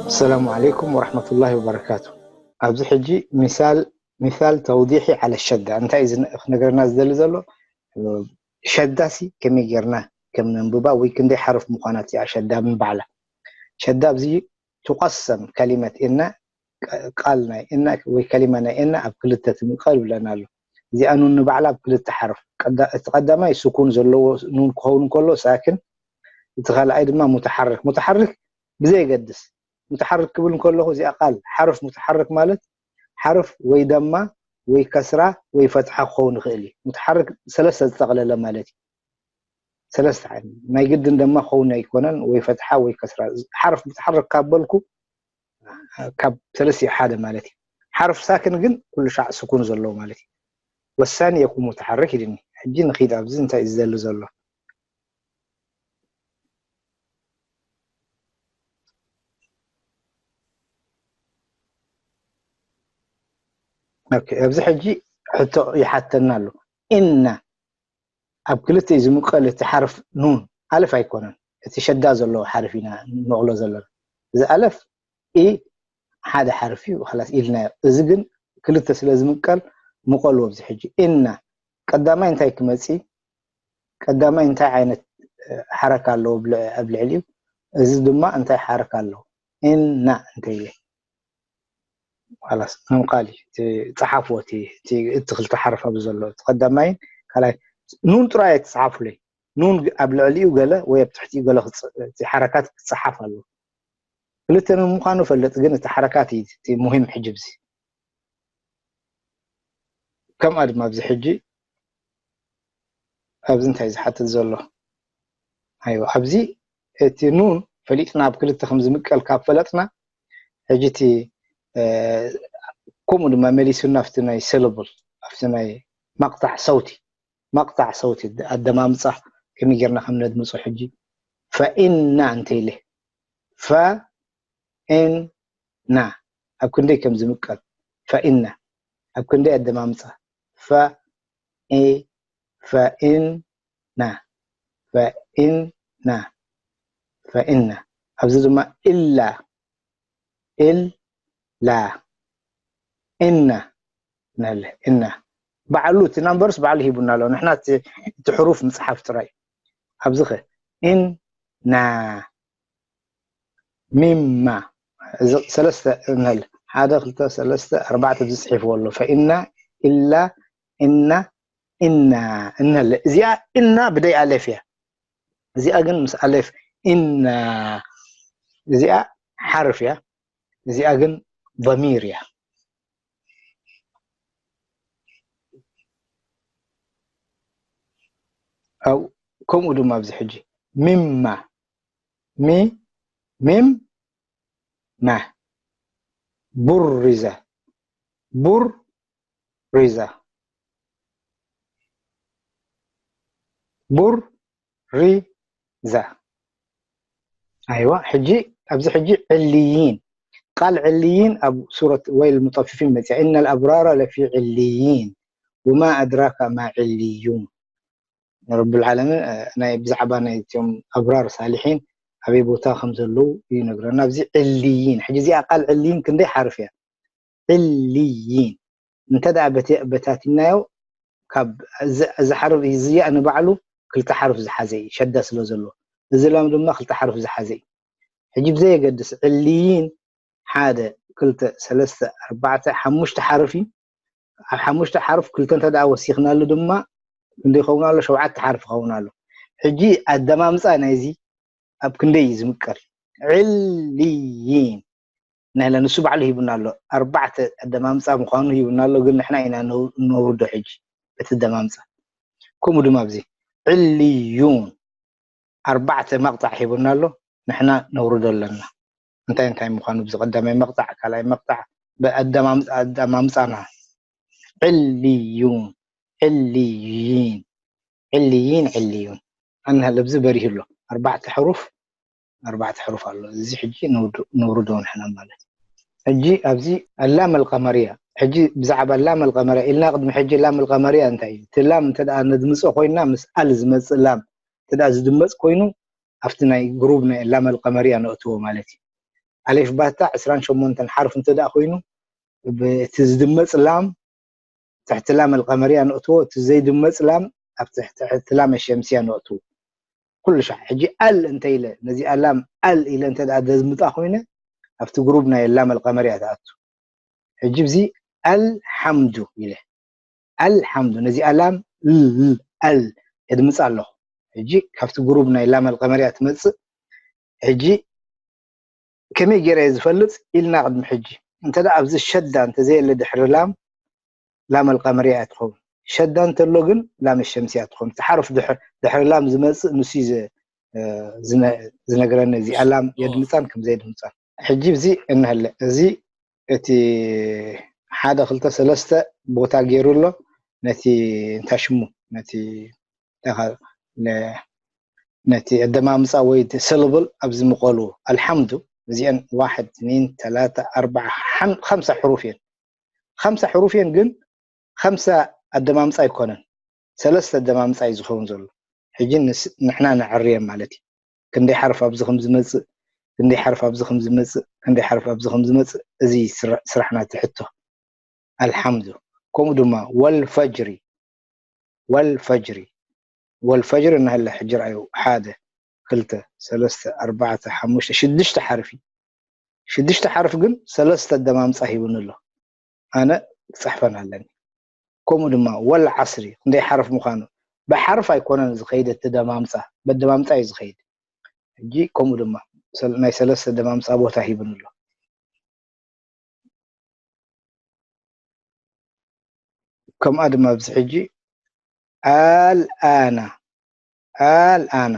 السلام عليكم ورحمة الله وبركاته. ኣብዚ ሕጂ ሚሳል ሚሳል ተውዲሒ ዓለ ሸዳ እንታይ እዩ ዝነ- ክነገረና ዝደሊ ዘሎ? ሸዳሲ ከመይ ጌርና ከም ነንብባ ወይ ክንደይ ሓርፍ ምዃናት እያ ሸዳ ምባዕላ። ሸዳ ኣብዚ ትቆሰም ከሊመት እና ቃል ናይ እና ወይ ከሊማ ናይ እና ኣብ ክልተ ትምቀል ብለና ኣሎ። እዚኣ ኑን ንባዕላ ኣብ ክልተ ሓርፍ ቀዳ- እቲ ቀዳማይ ስኩን ዘለዎ ኑን ክኸውን ከሎ ሳክን፣ እቲ ካልኣይ ድማ ሙተሓርክ። ሙተሓርክ ብዘየገድስ ሙተሓርክ ክብል እንከለኹ እዚኣ ቃል ሓርፍ ሙተሓርክ ማለት ሓርፍ ወይ ደማ ወይ ከስራ ወይ ፈትሓ ክኸውን ይኽእል እዩ። ሙተሓርክ ሰለስተ ዝጠቕለለ ማለት እዩ። ሰለስተ ዓይነት ናይ ግድን ደማ ክኸውን ኣይኮነን ወይ ፈትሓ ወይ ከስራ። ሓርፍ ሙተሓርክ ካብ በልኩ ካብ ሰለስቲኡ ሓደ ማለት እዩ። ሓርፍ ሳክን ግን ኩሉ ሻዕ ስኩን ዘለዎ ማለት እዩ። ወሳኒ የኩን ሙተሓርክ ኢልኒ። ሕጂ ንኺድ ኣብዚ እንታይ እዩ ዝደሊ ዘሎ? ኦኬ፣ ኣብዚ ሕጂ ሕቶ ይሓተና ኣሎ። እና ኣብ ክልተ እዩ ዝምቀል እቲ ሓርፍ ኑን፣ ኣልፍ ኣይኮነን። እቲ ሸዳ ዘለዎ ሓርፍ ኢና ንቕሎ ዘለና። እዚ ኣለፍ ኢ ሓደ ሓርፍ እዩ፣ ኸላስ ኢልናዮ። እዚ ግን ክልተ ስለ ዝምቀል ምቐሉ ኣብዚ ሕጂ። እና ቀዳማይ እንታይ ክመጽእ? ቀዳማይ እንታይ ዓይነት ሓረካ ኣለዎ ኣብ ልዕሊኡ? እዚ ድማ እንታይ ሓረካ ኣለዎ? እና እንተይለ ላስ ምምቃል እዩ። ጸሓፍዎ እቲ ክልተ ሓረፍ ኣብ ዘሎ እቲ ቀዳማይን ካልኣይ ኑን ጥራይ ኣይትጽሓፉለይ። ኑን ኣብ ልዕሊኡ ገለ ወይ ኣብ ትሕቲኡ ገለ ሓረካት ክጸሓፍ ኣለዎ። ክልተ ኑን ምዃኑ ፈልጥ፣ ግን እቲ ሓረካት እዩ እቲ ሙሂም ሕጂ ብዚ። ከምኣ ድማ ኣብዚ ሕጂ ኣብዚ እንታይ ዝሓትት ዘሎ? ኣይዋ ኣብዚ እቲ ኑን ፈሊጥና ኣብ ክልተ ከም ዝምቀል ካብ ፈለጥና ሕጂ እቲ ከምኡ ድማ መሊሱና ኣብቲ ናይ ሰለብል ኣብቲ ናይ መቕጣዕ ሰውቲ መቕጣዕ ሰውቲ ኣደማምፃ ከመይ ጌርና ከም ነድምፆ ሕጂ ፈኢና እንተ ኢለ ፈኢና ኣብ ክንደይ ከም ዝምቀል ፈኢና ኣብ ክንደይ ኣደማምፃ ፈ ፈኢና ፈኢና ፈኢና ኣብዚ ድማ እላ እላ እና ነለ እና ባዕሉ እቲ ናምበርስ ባዕሉ ሂቡና ኣሎ። ንሕና እቲ ሕሩፍ ምፅሓፍ ጥራይ ኣብዚ ኸ እና ሚማ እዚ ሰለስተ እንሀል ሓደ ክልተ ሰለስተ ኣርባዕተ ዝፅሒፍዎ ኣሎ ፈኢና ኢላ እና እና እንሀል እዚኣ እና ብደይ ኣለፍ እያ። እዚኣ ግን ምስ ኣለፍ እና እዚኣ ሓርፍ እያ። እዚኣ ግን ضمير እያ። ከምኡ ድማ ኣብዚ ሕጂ ሚማ ሚ ሚም ማ ቡሪዛ ቡሪዛ ቡሪዛ ኣይዋ ሕጂ ኣብዚ ሕጂ ዕልይን ቃል ዕልይን ኣብ ሱረት ወይል ሙጠፊፊን መፅያ إن الأبرار لفي عليين وما أدراك ما عليون ረብል ዓለምን ናይ ብዛዕባ ናይቶም ኣብራር ሳሊሒን ኣበይ ቦታ ከም ዘለዉ ይነግረና። ኣብዚ ዕልይን ሕጂ እዚኣ ቃል ዕልይን ክንደይ ሓርፍ እያ? ዕልይን እንተ ደኣ በታቲናዮ ካብ እዚ ሓርፍ እዚኣ ንባዕሉ ክልተ ሓርፍ ዝሓዘ እዩ፣ ሸዳ ስለ ዘለዎ እዚ ላም ድማ ክልተ ሓርፍ ዝሓዘ እዩ። ሕጂ ብዘየገድስ ዕልይን ሓደ ክልተ ሰለስተ ኣርባዕተ ሓሙሽተ ሓርፍ እዩ። ኣብ ሓሙሽተ ሓርፍ ክልተ እንተ ደኣ ወሲኽናሉ ድማ ክንደይ ይኸውን ኣሎ? ሸውዓተ ሓርፍ ይኸውን ኣሎ። ሕጂ ኣደማምፃ ናይዚ ኣብ ክንደይ እዩ ዝምቀል? ዕልይን ናይለ ንሱ ባዕሉ ሂቡና ኣሎ። ኣርባዕተ ኣደማምፃ ምዃኑ ሂቡና ኣሎ፣ ግን ንሕና ኢና ነው- ነውርዶ ሕጂ እቲ ኣደማምፃ። ከምኡ ድማ ኣብዚ ዕልዩን ኣርባዕተ መቕጣዕ ሂቡና ኣሎ፣ ንሕና ነውርዶ ኣለና። እንታይ እንታይ ምዃኑ ብዚ ቀዳማይ መቕጣዕ፣ ካልኣይ መቕጣዕ፣ ብኣደማምፃ ኣደማምፃና ዕልዩን ዕልይን ዕልይን ዕልዩን ኣንሃል ኣብዚ በሪሁ ኣሎ። ኣርባዕተ ሕሩፍ ኣርባዕተ ሕሩፍ ኣሎ። እዚ ሕጂ ነውርዶ ንሕና ማለት ሕጂ ኣብዚ ኣላም ኣልቀመርያ ሕጂ ብዛዕባ ላም ኣልቀመርያ ኢልና፣ ቅድሚ ሕጂ ላም ኣልቀመርያ እንታይ እዩ? እቲ ላም እንተ ደኣ ነድምጾ ኮይንና፣ ምስ ኣል ዝመጽእ ላም እንተ ደኣ ዝድመጽ ኮይኑ፣ ኣብቲ ናይ ግሩብ ናይ ላም ኣልቀመርያ ነእትዎ ማለት እዩ። ኣሌፍ ባታ ዕስራን ሸሞንተን ሓርፍ እንተ ደኣ ኮይኑ፣ ብ-፣ እቲ ዝድመጽ ላም ትሕቲ ላም ኣልቀመርያ ነእትዎ፣ እቲ ዘይድመጽ ላም ኣብ ትሕቲ፣ ትሕቲ ላም ኣሸምስያ ነእትዎ። ኩሉ ሻዕ። ሕጂ ኣል እንተ ኢለ፣ ነዚኣ ላም ኣል ኢለ እንተ ደኣ ደዝምጣ ኮይነ፣ ኣብቲ ግሩብ ናይ ላም ኣልቀመርያ ትኣቱ። ሕጂ ብዚ ኣልሓምዱ ኢለ፣ ኣልሓምዱ፣ ነዚኣ ላም ል-፣ ል-፣ ኣል የድምጻ ኣለኹ። ሕጂ ካብቲ ግሩብ ናይ ላም ኣልቀመርያ ትመጽእ። ሕጂ ከመይ ገይረ እየ ዝፈልጥ ኢልና፣ ቅድሚ ሕጂ እንተ ደኣ ኣብዚ ሸዳ እንተ ዘየለ ድሕሪ ላም፣ ላም ኣልቀመርያ እያ ትኸውን። ሸዳ እንተሎ ግን ላም ሸምስያ ትኸውን። እቲ ሓርፍ ድሕር-፣ ድሕሪ ላም ዝመጽእ ንሱ እዩ ዝ-፣ እ፣ ዝነ-፣ ዝነግረኒ እዚኣ ላም የድምጻን ከም ዘየድምጻን። ሕጂ እዚ እንሀለ፣ እዚ እቲ ሓደ፣ ክልተ፣ ሰለስተ ቦታ ገይሩ ኣሎ። ነቲ እንታይ ሽሙ፣ ነቲ እንታይ ኻ-፣ ነ-፣ ነቲ ኣደማምጻ ወይ እቲ ሰለብል ኣብዚ ምቐሉ። ኣልሓምዱ፣ እዚአን ዋሕድ፣ ትኒን፣ ተላታ፣ ኣርባዓ፣ ሓም-፣ ኸምሳ ሕሩፍ እየን። ኸምሳ ሕሩፍ እየን፣ ግን ኸምሳ ኣደማምጻ ኣይኮነን። ሰለስተ ኣደማምጻ እዩ ዝኸውን ዘሎ። ሕጂ ንስ-፣ ንሕና ነዐርየን ማለት እዩ። ክንደይ ሓርፍ ኣብዚ ከም ዝመጽእ፣ ክንደይ ሓርፍ ኣብዚ ከም ዝመጽእ፣ ክንደይ ሓርፍ ኣብዚ ከም ዝመጽእ፣ እዚ ስራ-፣ ስራሕና እቲ ሕቶ። ኣልሓምዱ። ከምኡ ድማ ወልፈጅሪ፣ ወልፈጅሪ፣ ወልፈጅሪ እናሃለ ሕጂ ረኣዩ። ሓደ፣ ክልተ፣ ሰለስተ፣ ኣርባዕተ፣ ሓሙሽተ፣ ሽዱሽተ ሓርፊ። ሽዱሽተ ሓርፍ ግን ሰለስተ ኣደማምጻ ሂቡኒ ኣሎ። ኣነ ክጽሕፈን ኣለኒ። ከምኡ ድማ ወልዓስሪ፣ ክንደይ ሓርፍ ምዃኑ፣ ብሓርፍ ኣይኮነን ዝኸይድ እቲ ደማምጻ፣ በደማምጻ እዩ ዝኸይድ። ሕጂ ከምኡ ድማ ሰል-፣ ናይ ሰለስተ ደማምጻ ቦታ ሂቡኒ ኣሎ። ከምኣ ድማ ኣብዚ ሕጂ ኣልኣና፣ ኣልኣና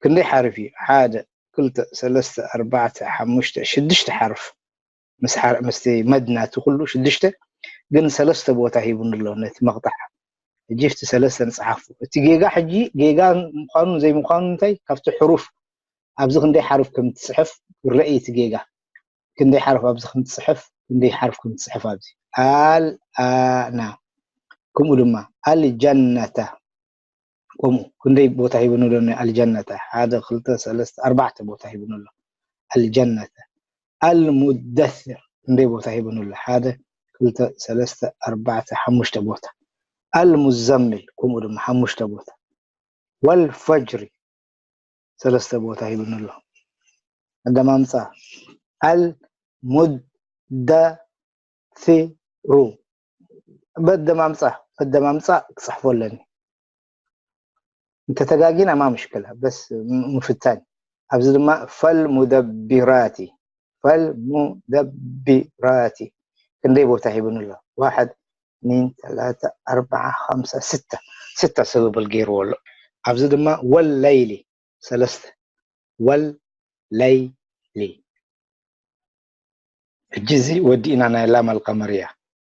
ክንደይ ሓርፍ እዩ? ሓደ፣ ክልተ፣ ሰለስተ፣ ኣርባዕተ፣ ሓሙሽተ፣ ሽዱሽተ ሓርፍ። ምስ ሓር-፣ ምስቲ መድ ናቱ ኩሉ ሽዱሽተ፣ ግን ሰለስተ ቦታ ሂቡኒ ኣሎ ነቲ መቕጣዕ። ሕጂ እቲ ሰለስተ ንጽሓፎ። እቲ ጌጋ ሕጂ ጌጋ ምዃኑን ዘይምዃኑን እንታይ? ካብቲ ሕሩፍ ኣብዚ ክንደይ ሓርፍ ከም ትጽሕፍ ክረኢ እቲ ጌጋ። ክንደይ ሓርፍ ኣብዚ ከም ትጽሕፍ፣ ክንደይ ሓርፍ ከም ትጽሕፍ ኣብዚ። ኣል፣ ኣ፣ ና። ከምኡ ድማ ኣልጀነተ። ከምኡ ክንደይ ቦታ ሂቡኒ ኣሎ ናይ ኣልጀነተ? ሓደ፣ ክልተ፣ ሰለስተ፣ ኣርባዕተ ቦታ ሂቡኒ ኣሎ። ኣልጀነተ። ኣልሙደሲር ክንደይ ቦታ ሂቡኒ ኣሎ? ሓደ፣ ክልተ፣ ሰለስተ፣ ኣርባዕተ፣ ሓሙሽተ ቦታ። ኣልሙዘሚል ከምኡ ድማ ሓሙሽተ ቦታ። ወልፈጅሪ ሰለስተ ቦታ ሂቡኒ ኣሎ። ኣደማምጻ። ኣልሙደሲሩ በደማምጻ፣ በደማምጻ ክጽሕፎ ኣለኒ። እንተተጋጊና ማ ምሽክላ፣ በስ ም-፣ ምፍታን። ኣብዚ ድማ ፈልሙደቢራቲ፣ ፈልሙደቢራቲ ክንደይ ቦታ ሂቡኒ ኣሎ? ዋሕድ፣ እትኒን፣ ተላተ፣ ኣርባዓ፣ ኸምሳ፣ ስተ። ስተ ሰበብል ገይርዎ ኣሎ። ኣብዚ ድማ ወለይሊ፣ ሰለስተ። ወለይሊ። ሕጂ እዚ ወዲእና ናይ ላም ኣልቀመርያ።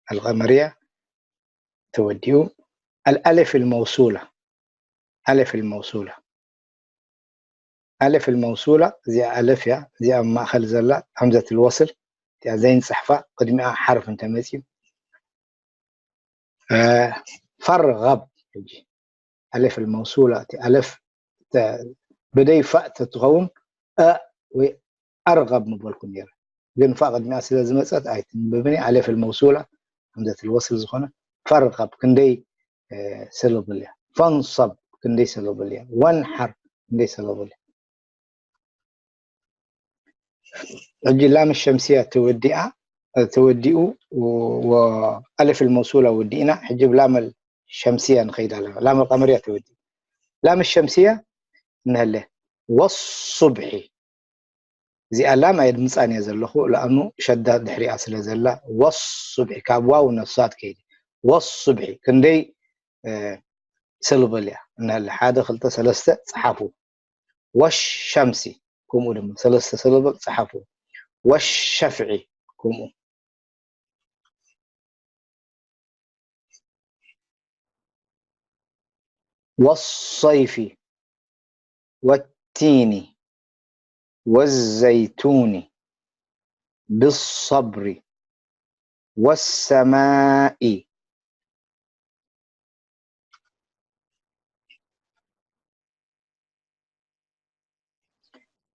ኣልቀመርያ ተወዲኡ። ኣልኣለፍ ልመውሱላ። ኣለፍ ልመውሱላ። ኣለፍ ልመውሱላ፣ እዚኣ ኣለፍ እያ። እዚኣ ኣብ ማእኸል ዘላ፣ ሃምዘት ልወስል። እዚኣ ዘይንጽሕፋ፣ ቅድሚኣ ሓርፍ እንተመጺኡ። እ፣ ፈርገብ። ሕጂ ኣለፍ ልመውሱላ፣ እቲ ኣለፍ ተ-፣ ብደይ ፋእ ተትኸውን፣ እ ወይ ኣርገብ ምበልኩ ነይረ። ግን ፋእ ቅድሚኣ ስለ ዝመጸት ኣይትንበብን እያ። ኣለፍ ልመውሱላ፣ ሃምዘት ልወስል ዝኾነ፣ ፈርገብ ክንደይ፣ እ፣ ሰለብል እያ። ፈንሰብ ክንደይ ሰለብል እያ። ወንሓር ክንደይ ሰለብል እያ። ሕጂ ላም ሸምስያ ተወዲኣ፣ ተወዲኡ፣ ወ-፣ ኣለፍ ልመውሱላ ወዲእና፣ ሕጂ ብላም ሸምስያ ንኸይድ ኣለና። ላም ቀመርያ ተወዲኡ። ላም ሸምስያ እንሀለ፣ ወሱብሒ። እዚኣ ላም ኣየድምጻን እየ ዘለኹ፣ ለኣኑ ሸዳ ድሕሪኣ ስለ ዘላ፣ ወሱብሒ፣ ካብ ዋው ነፍሳ ትከይድ። ወሱብሒ፣ ክንደይ፣ እ፣ ሰለብል እያ? እንሀለ፣ ሓደ፣ ክልተ፣ ሰለስተ፣ ጸሓፉ። ወሸምሲ፣ ከምኡ ድማ ሰለስተ ሰለብል ጸሓፉ። ወሸፍዒ፣ ከምኡ። ወሰይፊ፣ ወቲኒ፣ ወዘይቱኒ፣ ብሰብሪ፣ والسماء.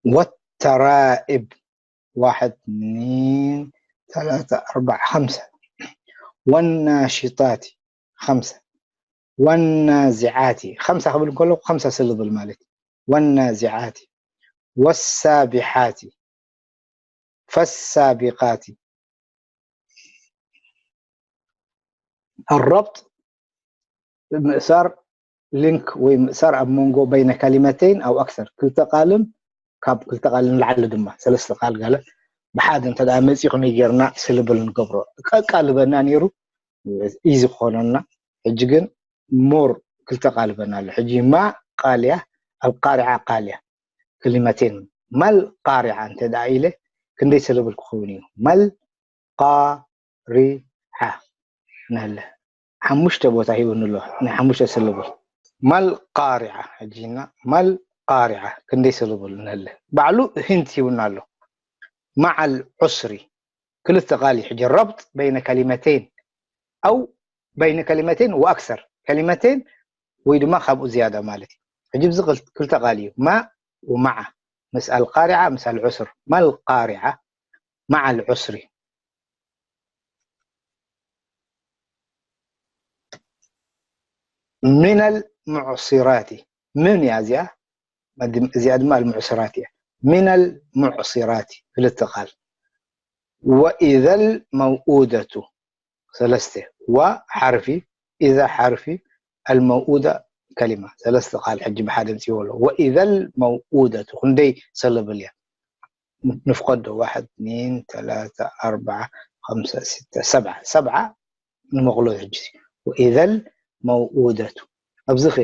والترائب. واحد، اثنين، ثلاثة، أربعة، خمسة. والناشطات. خمسة. والنازعات. خمسة ክብል እንከሎ፣ خمسة سلبل ማለት እዩ። والنازعات. والسابحات. فالسابقات. الربط ምእሳር፣ ሊንክ ወይ ምእሳር ኣብ መንጎ بين كلمتين أو أكثر፣ ክልተ ቃልን ካብ ክልተ ቃል ንላዕሊ ድማ ሰለስተ ቃል ጋለ ብሓደ እንተ ደኣ መጺኡ ከመይ ጌርና سلبل ንገብሮ? ቀቃልበና ነይሩ፣ ኢዚ ክኾነና። ሕጂ ግን more ክልተ ቃልበና ኣሎ። ሕጂ ما ቃል እያ፣ القارعة ቃል እያ። كلمتين. ما القارعة እንተ ደኣ ኢለ ክንደይ سلبل ክኸውን እዩ? ما القارعة ንህለ። ሓሙሽተ ቦታ ሂቡኒ ኣሎ። ናይ ሓሙሽተ سلبل። ما القارعة። ሕጂ እና ما القارعة ክንደይ سلبل ንህለ። ባዕሉ hint ሂቡና ኣሎ። مع العسر ክልተ ቃል እዩ። ሕጂ ربط بين كلمتين أو بين كلمتين وأكثر. كلمتين ወይ ድማ ካብኡ ዝያዳ ማለት እዩ። ሕጂ እዚ ክል-፣ ክልተ ቃል እዩ። ما ومع. ምስ القارعة، ምስ العسر. ما القارعة مع العسر. من المعصرات. من እያ እዚኣ፣ እዚኣ ድማ المعصرات እያ። من المعصرات ክልተ ቃል። وإذا الموءودة ሰለስተ። و ሓርፊ፣ إذا ሓርፊ፣ الموءودة كلمة። ሰለስተ ቃል ሕጂ ብሓደ ኣምጺእዎ ኣሎ። وإذا الموءودة ክንደይ سلبل እያ? ንፍቀዶ። واحد، اثنين، ثلاثة، أربعة، خمسة، ستة، سبعة. ሰብዓ ንመቕሎ ሕጂ። وإذا الموءودة። ኣብዚ ኸ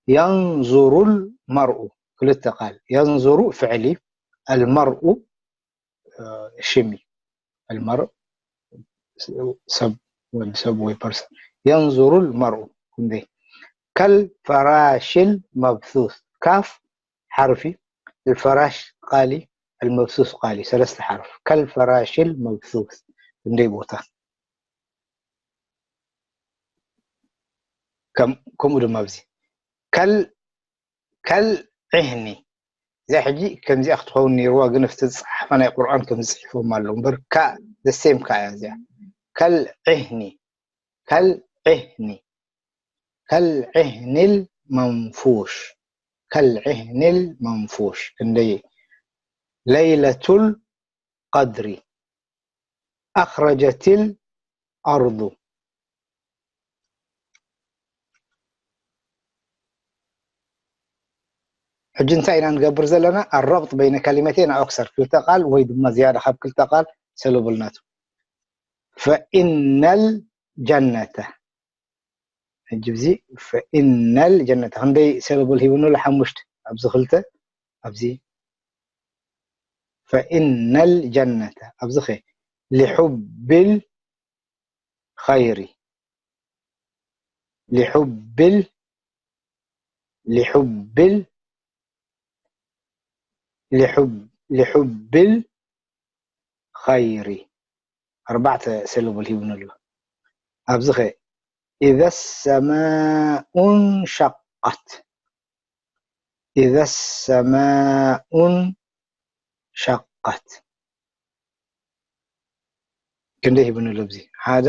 ينظر المرء ክልተ ቃል። ينظر ፍዕሊ፣ المرء ሽም እዩ። المرء ሰብ፣ ወዲ ሰብ ወይ ፐርሰን። ينظر المرء ክንደይ። كالفراش المبثوث። ካፍ ሓርፊ፣ الفراش ቃሊ፣ المبثوث ቃሊ፣ ሰለስተ ሓርፍ። كالفراش المبثوث ክንደይ ቦታ። ከም-፣ ከምኡ ድማ ኣብዚ ከል-፣ ከልዕህኒ። እዚኣ ሕጂ ከምዚኣ ክትኸውን ነይርዋ፣ ግን ኣብቲ ዝጸሓፋ ናይ ቁርኣን ከምዚ ጽሒፎም ኣለዉ እምበር፣ ካ፣ the same ካ እያ እዚኣ። ከልዕህኒ፣ ከልዕህኒ፣ ከልዕህኒ المنفوش፣ ከልዕህኒ المنفوش። ክንደይ ለይለቱል ቀድሪ። أخرجت الأرض። ሕጂ እንታይ ኢና ንገብር ዘለና? الربط بين كلمتين أو أكثر، ክልተ ቃል ወይ ድማ ዝያዳ ካብ ክልተ ቃል ሰለቡል ናቱ። فإن الجنة። ሕጂ እዚ فإن الجنة ክንደይ ሰለቡል ሂቡኒ ኣሎ? ሓሙሽተ። ኣብዚ ክልተ፣ ኣብዚ فإن الجنة። ኣብዚ ኸ لحب الخير، لحب ال-، لحب ال-، لحب، لحب الخير ኣርባዕተ ሰለቡል ሂቡኒ ኣሎ። ኣብዚ ኸ إذا السماء انشقت، إذا السماء انشقت ክንደይ ሂቡኒ ኣሎ? ኣብዚ ሓደ፣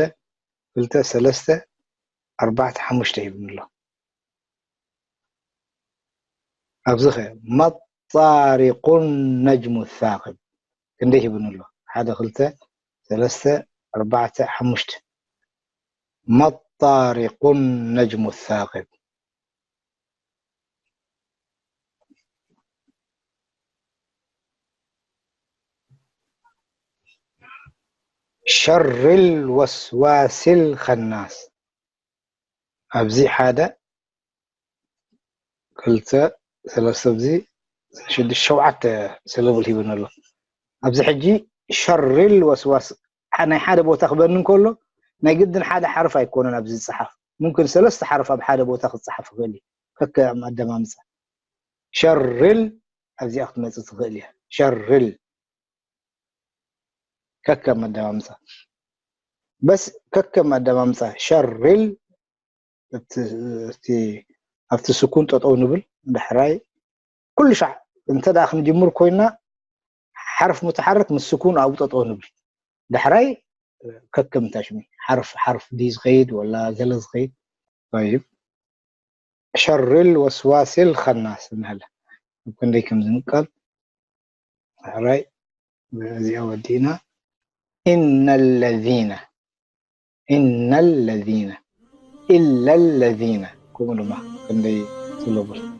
ክልተ፣ ሰለስተ፣ ኣርባዕተ፣ ሓሙሽተ ሂቡኒ ኣሎ። ኣብዚ ኸ ما الطارق النجم الثاقب ክንደይ ሂቡኒ ኣሎ? ሓደ፣ ክልተ፣ ሰለስተ፣ ኣርባዕተ፣ ሓሙሽተ። ما الطارق النجم الثاقب። شر الوسواس الخناس። ኣብዚ ሓደ፣ ክልተ፣ ሰለስተ፣ ኣብዚ ሽዱሽተ፣ ሸውዓተ ሰለቡል ሂቡኒ ኣሎ። ኣብዚ ሕጂ شر الوسواس፣ ሓ-፣ ናይ ሓደ ቦታ ክበኒ እንከሎ ናይ ግድን ሓደ ሓርፍ ኣይኮነን ኣብዚ ዝጸሓፍ። ሙምክን ሰለስተ ሓርፍ ኣብ ሓደ ቦታ ክጸሓፍ ይኽእል እዩ። ከከም ኣደማምጻ። شر ال-፣ ኣብዚኣ ክትመጽእ ትኽእል እያ። شر ال-፣ ከከም ኣደማምጻ። በስ ከከም ኣደማምፃ ሸሪል ኣብቲ ኣብቲ ስኩን ጠጠው ንብል። ዳሕራይ ኩሉ ሻዕ እንተ ደኣ ክንጅምር ኮይና ሓርፍ ሙተሓርክ ምስ ስኩን ኣብኡ ጠጠው ንብል። ዳሕራይ ከከም ታሽሚ ሓርፍ ሓርፍ ድዩ ዝኸይድ ወላ ገለ ዝኸይድ? طيب شر الوسواس الخناس እንሃለ ኣብ ክንደይ ከም ዝምቀል ዳሕራይ እዚኣ ወዲእና إن الذين إن الذين إلا الذين ከምኡ ድማ ክንደይ syllable